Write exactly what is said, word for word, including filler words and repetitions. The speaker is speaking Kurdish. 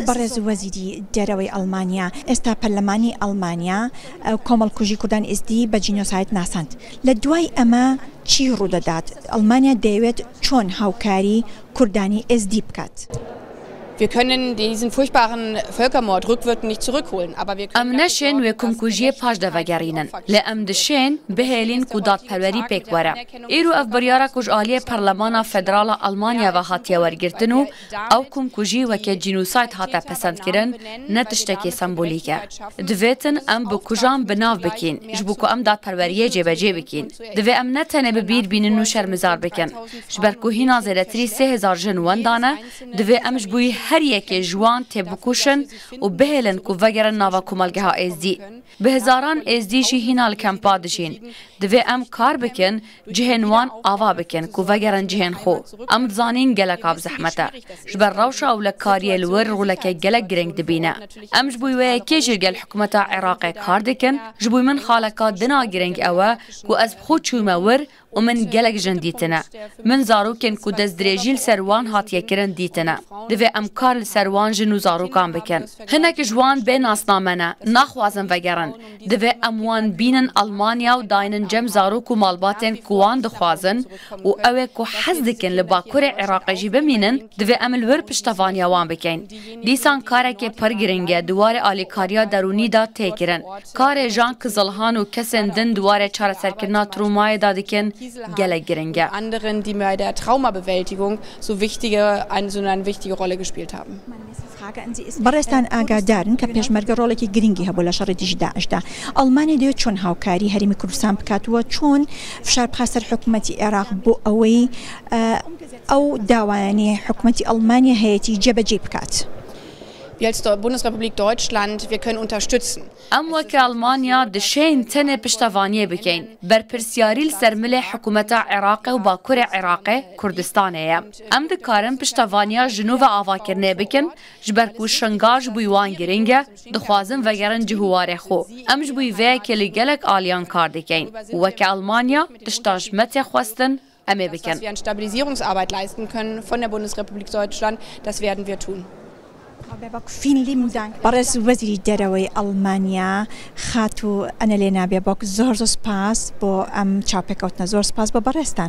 بەڕێز وەزیری دەرەوەی ئەڵمانیا، ئێستا پەرلەمانی ئەڵمانیا، ئە، کۆمەڵکوژی کوردان ئێزدی بە جینۆساید ناساند. لە دوای ئەمە چی ڕوودەدات؟ ئەڵمانیا دەیەوێت چۆن هاوکاری کوردانی ئێزدی بکات؟ Wir können diesen furchtbaren Völkermord rückwirkend nicht zurückholen, aber wir können ئەم نەشێن وێ کۆمکوژیە پاش دەڤەگەڕینن. لە ئەم دشێن بهێلین کو دادپەروەری پێک وەرە. ئیرو ئەف بڕیارە کو ژ ئالیە پەرلەمانا فدراڵە ئەڵمانیا ڤە هاتیە وەرگرتن و ئەو کۆمکوژی وەکێ جینوساید هاتە پەسەندکردن، نە تشتێکی سمبولیکە. دڤێتن ئەم بکوژان بناو بکین، ژ بو کو ئەم دادپەروەریە جێبەجێ بکین. دڤێ ئەم نە تەنێ ببیر بینن و شەرمزار بکن. ژ بەر کو هینا زێدەتری سێ هزار ژن وەندانە، دڤێ ئەم ژ بوی هەر یەکێ ژوان تێ بکوشن و بهێلن کو ڤەگەرن ناڤە کۆمەلگەها ئێزدی. بە هزاران ئێزدی ژی هینا لە کەمپا دژین. دڤێ ئەم کار بکن، جهێن وان ئاوا بکن کو ڤەگەرن جهێن خۆ. ئەم دزانین گەلەک ئاڤ زەحمەتە. ژ بەر ڕەوشە ئەولەکاریە لە ور ڕولەکە گەلەک گرنگ دبینە. ئەم ژ بوی وەیە کێ ژیر گەل حکومەتا عێراقێ کار دکن، ژ بوی من خالەکا دنا گرنگ ئەوە کو ئەز بخۆ چوومە ور و من گەلەک ژن دیتنە. من زاروکن کو دەست درێژی لە سەر وان هاتیە کرن دیتنە. دڤێ ئەم کار لە سەر وان ژن و زاروکان بکن. هەنێک ژ وان بێ ناسنامەنە، ناخوازن ڤەگەرن. دڤێ ئەم وان بینن ئەڵمانیا و داینن جەم زاروک و ماڵباتێن کو وان دخوازن و ئەوێ کو حەز دکن لە باکورێ عێراقێ ژی بمینن، دڤێ ئەم لە ور پشتەڤانیا وان بکەین. دیسان کارێکێ پڕ گرنگە دوارێ ئالیکاریا دەرونی دا تێ کرن. کارێ ژان کزڵهان و کەسێن دن دوارێ چارەسەرکردنا ترومایێ دا دکن گەلەک گرنگە. Anderen, die bei der Traumabewältigung so wichtige, ein, so eine wichtige Rolle gespielt haben. بەڕێزتان ئاگادارن کە پێشمەرگە ڕۆڵێکی گرنگی هەبوو لە شەڕی دژی داعشدا. ئەڵمانیا دەیەوێت چۆن هاوکاری هەرێمی کوردستان بکات و چۆن فشار بخات سەر حکوومەتی عێراق بۆ ئەوەی، ئە، ئەو داوایانەی حکوومەتی ئەڵمانیا هەیەی جێبەجێ بکات؟ Wir als Deu-, Bundesrepublik Deutschland, wir können unterstützen. ئەم وەکە ئەڵمانیا دشێن تەنێ پشتەڤانیە بکەین. بەرپرسیاری لە سەر ملێ حکوومەتا عێراقێ و باکورێ عێراقێ کوردستانێ یە. ئەم دکارن پشتەڤانیا ژنوڤە ئاواکردنێ بکن، ژ بەر کو شنگاژ بوی وان گرنگە، دخوازن ڤەگەرن جهوارێ خۆ. ئەم ژ بوی ڤەیە کە لە گەلەک ئالیان کار دکەین. وەکە ئەڵمانیا تشتا ژ مەتێ خوەستن، ئەمێ بکەن. Dass wir eine Stabilisierungsarbeit leisten können von der Bundesrepublik Deutschland, das werden wir tun. بەڕێز وەزیری دەرەوەی ئەڵمانیا، خاتوو ئەنەلێنا بێبۆک، زۆر زۆر سپاس بۆ ئەم چاوپێکەوتنە. زۆر سپاس بۆ بەڕێزتان.